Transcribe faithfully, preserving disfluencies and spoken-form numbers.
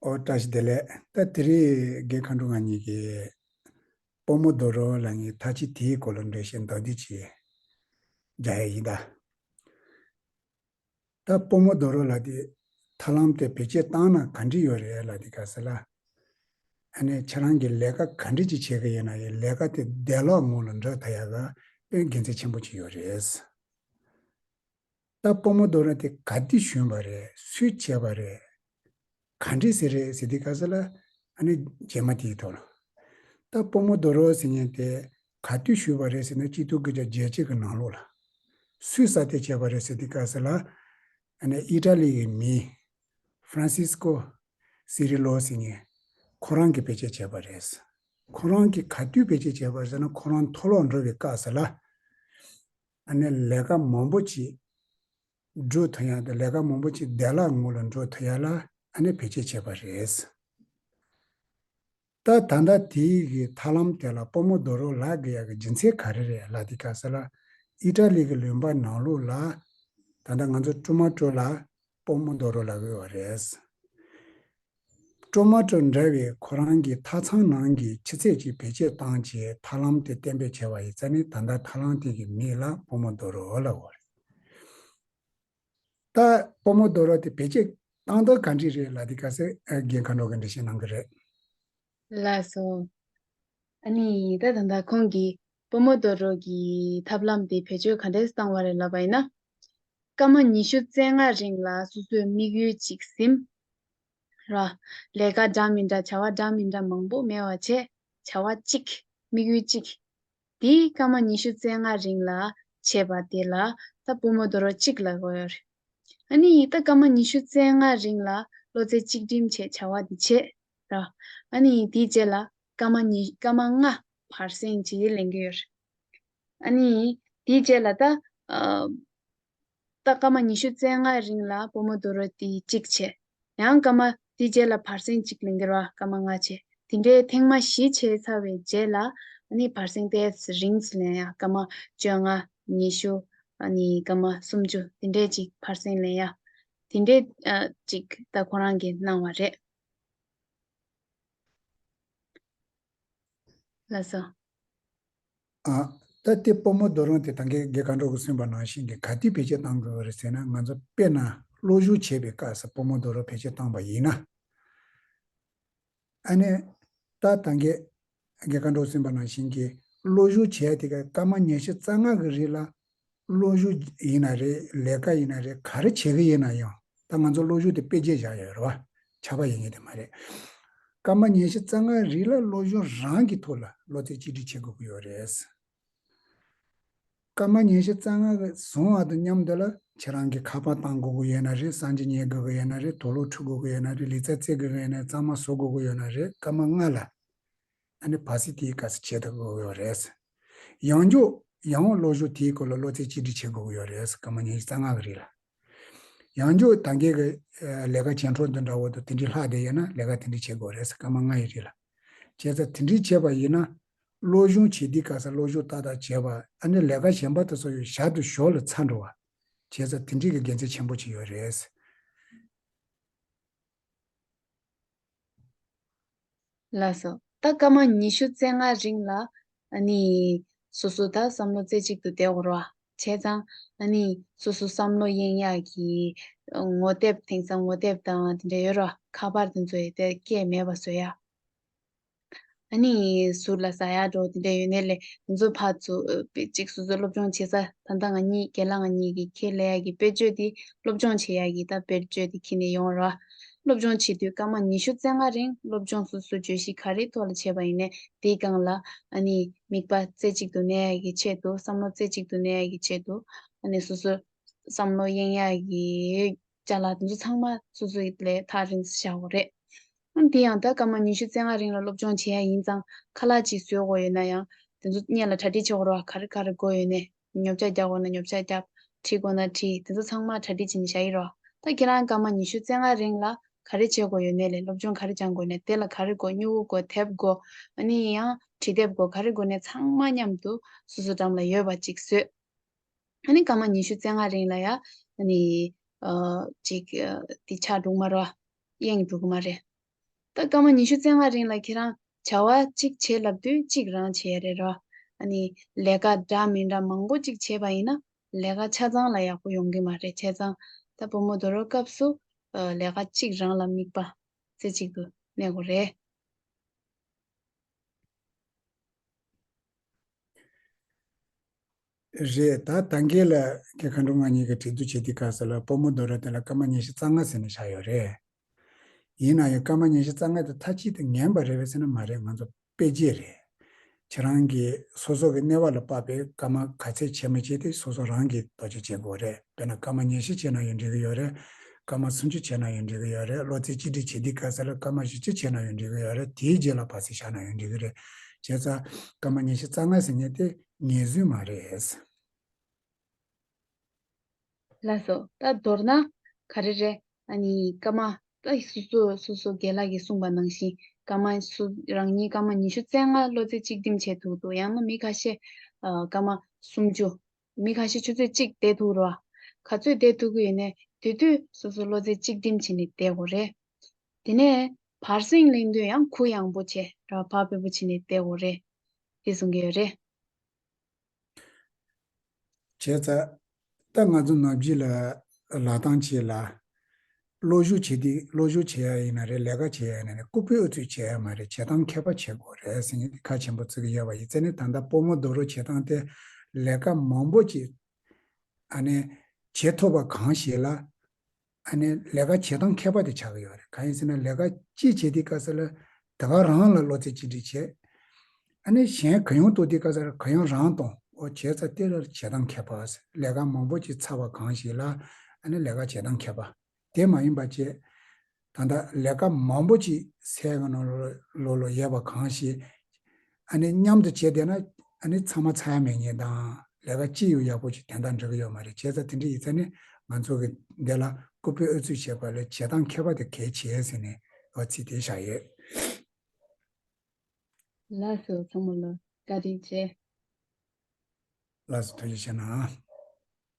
ཨོ་བཀྲ་ཤིས་བདེ་ལེགས། ད་དེ་རིང་རྒན་མཁའ་འགྲོ་ང་གཉིས་ཀྱིས་པོ་མོ་དོ་རོ་ལབ་མཁན་ཐ་ཆི་དེའི་སྐོར་ལ་འགྲེལ་བཤད་མདོར་བསྡུས་ཅིག་རྒྱག་ཡ་ཡིན་ད། ད་པོ་མོ་དོ་རོ་ལབ་དེ་ཐབས་ལམ་དེ་བེད་སྤྱོད་བཏང་ན་ག་འདྲ་ཡོད་རེད་ལབ་དེ་ག་ཟེར་ལ། ཨ་ནི་ཁྱེད་རང་གིས་ལས་ཀ་ག་འདྲ་ཅིག་བྱེད་ཀྱི་ཡོད་ན་ཡང་ལས་ཀ་དེ་བདེ་བླག་ངང་ལ་འགྲོ་ཐུབ་ཡ་གི་དཔེ་དགེ་མཚན་ཆེན་པོ་ཅིག་ཡོད་རེད། ད་པོ་མོ་དོ་རོ་དེ་ག་དུས་བྱུང་བ་རེད། སུས་བྱས་པ་རེད། ག་འདྲས་ཟེར་རེད་ཟེར་དུས་སྐབས་སུ་ལ་ཨ་ནི་རྗེས་མ་དེའི་ཐོག་ལ། ད་པོ་མོ་དོ་རོ་ཟེར་མཁན་དེ་ག་དུས་བྱུང་བ་རེད་ཟེར་ན་གཅིག་སྟོང་དགུ་བརྒྱ་བརྒྱད་ཅུ་གི་ནང་ལོགས་ལ། སུས་གསར་གཏོད་བྱས་པ་རེད་ཟེར་དུས་སྐབས་སུ་ལ། ཨ་ནི་ཨི་ཊ་ལི་གི་མི་ཧྥ་རན་སིས་ཀོ་སི་རི་ལོ་ཟེར་མཁན་ཁོ་རང་གིས་བེད་སྤྱོད་བྱས་པ་རེད། ཁོ་རང་གིས་ག་དུས་བེད་སྤྱོད་བྱས་པ་རེད་ཟེར་ན་ཁོ་རང་མཐོ་སློབ་འགྲོ་བའི་སྐབས་སུ་ལ། ཨ་ནི་ལས་ཀ་མང་པོ་ཅིག་འགྲོ་ཐུབ་ཡ་དང་ལས་ཀ་མང་པོ་ཅིག་བདེ་བླག་ངང་ལ་འགྲོ་ཐུབ་ཡ་ལ་ཨ་ནི་བེད་སྤྱོད་བྱས་པ་རེད། ད་ད་ལྟ་དེའི་གི་ཐབས་ལམ་དེ་ལ་པོ་མོ་དོ་རོ་ལབ་དགོས་ཡ་གི་རྒྱུ་མཚན་ག་རེ་རེད་ལབ་དུས་སྐབས་སུ་ལ། ཨི་ཊ་ལི་གི་ལུང་པ་ནང་ལོགས་ལ་ད་ལྟ་ང་ཚོ་ཊོ་མ་ཊོ་ལ་པོ་མོ་དོ་རོ་ལབ་ཀྱི་ཡོད་རེད། ཊོ་མ་ཊོ་འདྲ་བའི་ཁོ་རང་གི་ཐབ་ཚང་ནང་གི་ཆུ་ཚད་ཅིག་བེད་སྤྱོད་བཏང་བྱས་ཐབས་ལམ་དེ་གཏན་འབེབས་བྱས་པ་ཡིན་ཙང་ནི་ད་ལྟ་ཐབས་ལམ་དེ་གི་མིང་ལ་པོ་མོ་དོ་རོ་ལབ་ཀྱི་ཡོད་རེད། ད་པོ་མོ་དོ་རོ་དེ་བེད་སྤྱོད་བཏང་སྟངས་ག་འདྲ་རེད་ལབ་དུས་སྐབས་སུ་ཨ་རྒན་མཁའ་འགྲོ་གིས་འགྲེལ་བཤད་གནང་གི་རེད། ལགས་སོ། ཨ་ནི་ད་ད་ལྟ་ཁོང་གིས་པོ་མོ་དོ་རོ་གི་ཐབས་ལམ་དེ་བེད་སྤྱོད་ག་འདྲས་བཏང་བ་རེད་ལབ་པ་ཡིན་ན། སྐར་མ་ཉི་ཤུ་རྩ་ལྔ་རིང་ལ་སོ་སོའི་དམིགས་ཡུལ་གཅིག་ཟིན། ར། ལས་ཀ་འདྲ་མི་འདྲ་བྱ་བ་འདྲ་མི་འདྲ་མང་པོ་མེད་པ་བྱས། བྱ་བ་གཅིག་དམིགས་ཡུལ་གཅིག་དེ་སྐར་མ་ཉི་ཤུ་རྩ་ལྔ་རིང་ལ་བྱས་པ་དེ་ལ་ད་པོ་མོ་དོ་རོ་གཅིག་ལབ་ཀྱི་ཡོད་རེད། ཨ་ནི་ད་སྐར་མ་ཉི་ཤུ་རྩ་ལྔ་རིང་ལ་བློ་རྩེ་གཅིག་སྒྲིམ་བྱས་བྱ་བ་དེ་བྱས། ར། ཨ་ནི་དེའི་རྗེས་ལ་སྐར་མ་ཉི་སྐར་མ་ལྔ་བར་གསེང་ཅིག་ལེན་གྱི་ཡོད་རེད། ཨ་ནི་དེའི་རྗེས་ལ་ད་ཨ། ད་སྐར་མ་ཉི་ཤུ་རྩ་ལྔ་རིང་ལ་པོ་མོ་དོ་རོ་དེ་གཅིག་བྱས། ཡང་སྐར་མ་དེའི་རྗེས་ལ་བར་གསེང་གཅིག་ལེན་གྱི་རེད་བ། སྐར་མ་ལྔ་བྱས། དེ་འདྲའི་ཐེངས་མ་བཞི་བྱས་ཚར་བའི་རྗེས་ལ་ཨ་ནི་བར་གསེང་ཏོག་ཙམ་རིང་ཙམ་ལེན་ཡ། སྐར་མ་བཅོ་ལྔ། ཉི་ཤུ། ཨ་ནི་སྐར་མ་སུམ་ཅུ་དེ་འདྲའི་ཅིག་བར་གསེང་ལེན་ཡ། དེ་འདྲའི་ཨ་ཅིག་ད་ཁོ་རང་གིས་གནང་བ་རེད། ལགས་སོ། ཨ། ད་དེ་པོ་མོ་དོ་རོ་དེ་ད་གིན་རྒན་མཁའ་འགྲོ་གིས་གསུངས་པ་ནང་བཞིན་གྱི་ག་དུས་བེད་སྤྱོད་གཏང་དགོས་རེད་ཟེར་ན། ང་ཚོ་དཔེར་ན་སློབ་སྦྱོང་བྱེད་པའི་སྐབས་སུ་པོ་མོ་དོ་རོ་བེད་སྤྱོད་བཏང་པ་ཡིན་ན། ཨ་ནི་ད་ད་གིན་རྒན་མཁའ་འགྲོ་གིས་གསུངས་པ་ནང་བཞིན་གྱི་སློབ་སྦྱོང་བྱེད་ཡ་དེ་ག་སྐར་མ་ཉི་ཤུ་རྩ་ལྔ་གི་རིང་ལ་སློབ་སྦྱོང་ཡིན་ན་རེད། ལས་ཀ་ཡིན་ན་རེད། ག་རེ་བྱེད་ཀྱི་ཡིན་ན་ཡང་། ད་ང་ཚོ་སློབ་སྦྱོང་དེ་དཔེ་བརྗོད་བཞག་ཡོད་རེད་བ། ཆགས་པ་ཡིན་ངེས་དེ་མ་རེད། སྐར་མ་ཉི་ཤུ་རྩ་ལྔ་རིང་ལ་སློབ་སྦྱོང་རང་གི་ཐོག་ལ་བློ་རྩེ་གཅིག་སྒྲིམ་བྱེད་དགོས་ཀྱི་ཡོད་རེད། སྐར་མ་ཉི་ཤུ་རྩ་ལྔ་གི་བཟང་བ་དང་མཉམ་དུ་ལ་ཁྱེད་རང་གིས་ཁ་པར་བཏང་དགོས་ཀྱི་ཡོད་ན་རེད། སང་ཉིན་ཉལ་དགོས་ཀྱི་ཡོད་ན་རེད། དུག་ལོག་འཁྲུད་དགོས་ཀྱི་ཡོད་ན་རེད། ལི་ཙ་རྩེ་དགོས་ཀྱི་ཡོད་ན་རེད། གཙང་མ་བཟོ་དགོས་ཀྱི་ཡོད་ན་རེད། སྐར་མ་ལྔ་ལ་ཨ་ནི་བར་སྲིད་དེའི་སྐབས་སུ་བྱེད་ཐུབ་དགོས་ཀྱི་ཡོད་རེད། ཡང་འཇོག་ཡང་སློབ་སྦྱོང་དེའི་སྐོར་ལ་བློ་རྩེ་གཅིག་སྒྲིམ་བྱེད་དགོས་ཀྱི་ཡོད་རེད། སྐར་མ་ཉི་ཤུ་རྩ་ལྔ་གི་རིང་ལ། ཡང་འཇོག་ད་གིན་གི་ལས་ཀ་བྱེད་འཕྲོ་འདི་འདྲ་བོ་དང་དེ་འདྲའི་ལྷག་བསྡད་ཡོད་ན་ལས་ཀ་དེ་འདྲ་བྱེད་དགོས་རེད། སྐར་མ་ལྔ་ཡི་རིང་ལ། བྱས་ཙང་དེ་འདྲའི་བྱས་པ་ཡིན་ན། སློབ་སྦྱོང་བྱེད་དུས་སྐབས་སུ་སློབ་སྦྱོང་ཏག་ཏག་བྱས་པ། ཨ་ནི་ལས་ཀ་གཞན་པ་དེ་ཚོ་ཡང་ཞར་དུ་ཞོར་ལ་ཚར་འགྲོ་བ། བྱས་ཙང་དེ་འདྲའི་གི་དགེ་མཚན་ཆེན་པོ་ཅིག་ཡོད་རེད། ལགས་སོ། ད་སྐར་མ་ཉི་ཤུ་རྩ་ལྔ་རིང་ལ་ཨ་ནི་སོ་སོ་ད་བསམ་བློ་རྩེ་གཅིག་ཏུ་བསྡད་དགོས་རེད་བ། བྱས་ཙང་ཨ་ནི་སོ་སོ་བསམ་བློ་གཡེང་ཡག་གི་ངོ་དེབ། དེང་སང་ངོ་དེབ་དང་དེ་འདྲ་ཡོད་རེད་བ། ཁ་པར་དེ་ཚོ་ཡི་དེ་སྐད་མེད་པ་བཟོ་ཡ། ཨ་ནི་ཟུར་ལ་ཟ་ཡ་འདྲ་བོ་དེ་འདྲ་ཡོད་ནའི་ལས། དེ་ཚོ་ཕར་ཚུར་ཅིག་སོ་སོ་སློབ་སྦྱོང་བྱེད་ས། ད་ལྟ་ང་གཉིས་རྒན་ལགས་ང་གཉིས་ཀྱིས་ཁས་ལེན་ཡག་གི་དཔེར་བརྗོད་དེ། སློབ་སྦྱོང་བྱེད་ཡག་གི་ད་དཔེར་བརྗོད་དེ་ཁྱེར་ནས་ཡོང་ར། སློབ་སྦྱོང་བྱེད་དུས་སྐར་མ་ཉི་ཤུ་རྩ་ལྔ་རིང་སློབ་སྦྱོང་སོ་སོ་བརྗོད་གཞི་ག་རེའི་ཐོག་ལ་བྱས་པ་ཡིན་ནའི་དེའི་སྒང་ལ་ཨ་ནི་དམིགས་པ་རྩེ་གཅིག་ཏུ་གནས་ཡག་གི་ཆེད་དུ། བསམ་བློ་རྩེ་གཅིག་ཏུ་གནས་ཡག་གི་ཆེད་དུ། ཨ་ནི་སོ་སོ་བསམ་བློ་གཡེང་ཡག་གི་ཅ་ལག་དེ་ཚོ་ཚང་མ་སོ་སོ་ཡི་ལས་ཐག་རིང་ཙམ་བཞག་དགོས་རེད། ཨ་དེ་ཡང་ད་སྐར་མ་ཉི་ཤུ་རྩ་ལྔ་རིང་ལ་སློབ་སྦྱོང་བྱེད་ཡ་ཡིན་ཙང་། ཁ་ལག་ཅིག་བཟོ་དགོས་ཡོད་ན་ཡང་དེ་ཚོ་སྔོན་ལ་གྲ་སྒྲིག་བྱེད་དགོས་རེད་བ། ག་རེ་ག་རེ་དགོས་ཡོད་ནའི། ཉོ་ཆ་རྒྱག་དགོས་ན་ཉོ་ཆ་རྒྱག་བྲིས་དགོས་ན་བྲིས། དེ་ཚོ་ཚང་མ་གྲ་སྒྲིག་བྱས་ནས་བཞག་ཡི་རེད་བ། ད་ཁྱེད་རང་སྐར་མ་ཉི་ཤུ་རྩ་ལྔ་རིང་ལ་ག་རེ་བྱེད་དགོས་ཡོད་ནའི་ལས། སློབ་སྦྱོང་ག་རེ་སྦྱང་དགོས་ནའི། དེ་ལ་ག་རེ་དགོས། སྨྱུ་གུ་དགོས། དེབ་དགོས། ཨ་ནི་ཡང་བྲིས་དེབ་དགོས། ག་རེ་དགོས་ནའི་ཚང་མ་མཉམ་དུ་སོ་སོ་འགྲམ་ལ་ཡོད་པ་ཅིག་བཟོས། ཨ་ནི་སྐར་མ་ཉི་ཤུ་རྩ་ལྔ་རིང་ལ་ཡ་ཨ་ནི་ཨ་ཅིག་ཨ་དེ་ཆགས་འགྲོ་གི་མ་རེད་བ། གཡེང་འགྲོ་གི་མ་རེད། ད་སྐར་མ་ཉི་ཤུ་རྩ་ལྔ་རིང་ལ་ཁྱེད་རང་བྱ་བ་གཅིག་བྱེད་ལབ་དུས་གཅིག་རང་བྱེད་ཡ་རེད་ར། ཨ་ནི་ལས་ཀ་འདྲ་མི་འདྲ་མང་པོ་གཅིག་བྱེད་པ་ཡིན་ན་ལས་ཀ་ཆ་ཚང་ལ་ཡག་པོ་ཡོང་གི་མ་རེད། བྱས་ཙང་ད་པོ་མོ་དོ་རོ་སྐབས་སུ་ཨ་ལས་ཀ་གཅིག་རང་ལ་དམིགས་པ་རྩེ་གཅིག་ཏུ་གནས་དགོས་རེད། རེད། ད་ད་གིན་ལ་ཁྱེད་མཁའ་འགྲོ་ང་གཉིས་ཀྱིས་གྲོས་བསྡུར་བྱེད་དུས་སྐབས་སུ་ལ་པོ་མོ་དོ་རོ་དེ་ལ་སྐར་མ་ཉི་ཤུ་རྩ་ལྔ་ཟེར་ནས་བཞག་ཡོད་རེད། ཡིན་ན་ཡང་སྐར་མ་ཉི་ཤུ་རྩ་ལྔ་དེ་མཐའ་གཅིག་ཏུ་ངན་པ་རེད་པས་ཟེར་ན་མ་རེད། ང་ཚོ་དཔེ་བྱད་རེད། ཁྱེད་རང་གི་སོ་སོ་གི་གནས་བབ་ལ་དཔག་པའི་སྐར་མ་ག་ཚད་བྱེད་མི་བྱེད་དེ་སོ་སོ་རང་གིས་རྟོག་དཔྱོད་བྱེད་དགོས་རེད། དཔེར་ན་སྐར་མ་ཉི་ཤུ་བྱས་ན་ཡང་འགྲིག་གི་ཡོད་རེད། སྐར་མ་སུམ་ཅུ་བྱས་ན་ཡང་འགྲིག་གི་ཡོད་རེད། བློ་རྩེ་གཅིག་སྒྲིལ་བྱེད་དུས་སྐབས་སུ་ལ་སྐར་མ་བཞི་བཅུ་བྱས་ན་ཡང་འགྲིག་གི་ཡོད་རེད། དེའི་རྗེས་ལ་བར་སྲིད་བཞག་ན་ཡང་འགྲིག་གི་རེད། བྱས་ཙང་སྐར་མ་ཉི་ཤུ་རྩ་ལྔ་ཟེར་མཁན་དེ་ངན་སུན་མ་རེད། ལགས་སོ། ད་མདོར་ན་ག་རེ་རེད། ཨ་ནི་སྐར་མ་ད་སོ་སོ་སོ་སོ་རྒན་ལགས་ཀྱིས་གསུངས་པ་ནང་བཞིན་སྐར་མ་སུ་རང་ཉིད་སྐར་མ་ཉི་ཤུ་རྩ་ལྔ་བློ་རྩེ་གཅིག་སྒྲིམ་བྱས་ཐུབ་འདུག་ཡང་ན་མི་ཁ་ཤས་ཨ་སྐར་མ་སུམ་ཅུ། མི་ཁ་ཤས་ཆུ་ཚོད་གཅིག་བསྡད་ཐུབ་རེད་བ། ག་ཚོད་བསྡད་ཐུབ་ཀྱི་ཡོད་ནའི་དེ་དུས་སོ་སོ་བློ་རྩེ་གཅིག་སྒྲིམ་བྱས་ནས་བསྡད་དགོས་རེད། དེ་ནས་བར་གསེང་ལེན་དུས་ཡང་གུ་ཡངས་པོ་བྱས་ར་བག་ཕེབས་པོ་བྱས་ནས་བསྡད་དགོས་རེད། དེ་གསུང་གི་ཡོད་རེད། བྱས་ཙང་ད་ང་ཚོ་ནམ་རྒྱུན་ལ་ལབ་སྟངས་ཅིག་ལ། བློ་ཞུགས་བྱེད་དུས་བློ་ཞུགས་བྱེད་ཡ་ཡིན་ན་རེད། ལས་ཀ་བྱེད་ཡ་ཡིན་ན་རེད། རྐུབ་པའི་ཨུ་ཚུགས་བྱེད་ཡ་མ་རེད། བྱེད་སྟངས་མཁས་པ་བྱེད་དགོས་རེད་ཟེར་མཁན་གྱི་ཁ་ཆེན་པོ་བརྩི་གི་ཡོད་པ་ཡིན་ཙང་ནི། ད་ལྟ་སྤོ་མོ་རྡོ་རོ་བྱེད་སྟངས་དེ་ལས་ཀ་མང་པོ་ཅིག་ཨ་ནི་བྱེད་ཐུབ་པ་གང་ཞིག་ལ། ཨ་ནི་ལས་ཀ་བྱེད་སྟངས་མཁས་པ་དེ་ཆགས་ཀྱི་ཡོད་རེད། གང་ཡིན་ཟེར་ན་ལས་ཀ་གཅིག་བྱེད་དུས་སྐབས་སུ་ལ་དེ་ག་རང་ལ་བློ་རྩེ་གཅིག་སྒྲིལ་བྱེད། ཨ་ནི་གཞན་གུ་ཡངས་གཏོང་དུས་སྐབས་སུ་ལ་གུ་ཡངས་རང་གཏོང་འོ་བྱས་ཙང་དེ་ལ་བྱེད་སྟངས་མཁས་པ། ལས་ཀ་མང་པོ་ཅིག་ཚར་བ་གང་ཞིག་ལ་ཨ་ནི་ལས་ཀ་བྱེད་སྟངས་མཁས་པ། དེ་མ་ཡིན་པ་བྱས། ད་ལྟ་ལས་ཀ་མང་པོ་ཅིག་སའི་གི་ནང་ལོགས་ལ་ཡོད་པ་གང་ཞིག་ཨ་ནི་མཉམ་དུ་བྱས་བསྡད་ན་ཨ་ནི་ཚང་མ་ཚར་ཡ་མེད་མཁན་དང་། ལས་ཀ་གཅིག་ཡང་ཡག་པོ་ཅིག་དོན་དག་འགྲིག་གི་ཡོད་མ་རེད། བྱས་ཙང་དེ་འདྲ་ཡིན་ཙང་ནི་ང་ཚོ་གི་འདི་ལ་རྐུབ་པའི་ཨུ་ཚུགས་བྱེད་པ་ལས་བྱེད་སྟངས་མཁས་པ་དེ་གལ་ཆེ་ཟེར་ནས་འོ་ཚིག་དེ་བཞག་ཡོད། ལགས་སོ། ཚང་མ་ལ་བཀའ་དྲིན་ཆེ། ལགས་སོ། ཐུགས་རྗེ་ཆེ་གནང་།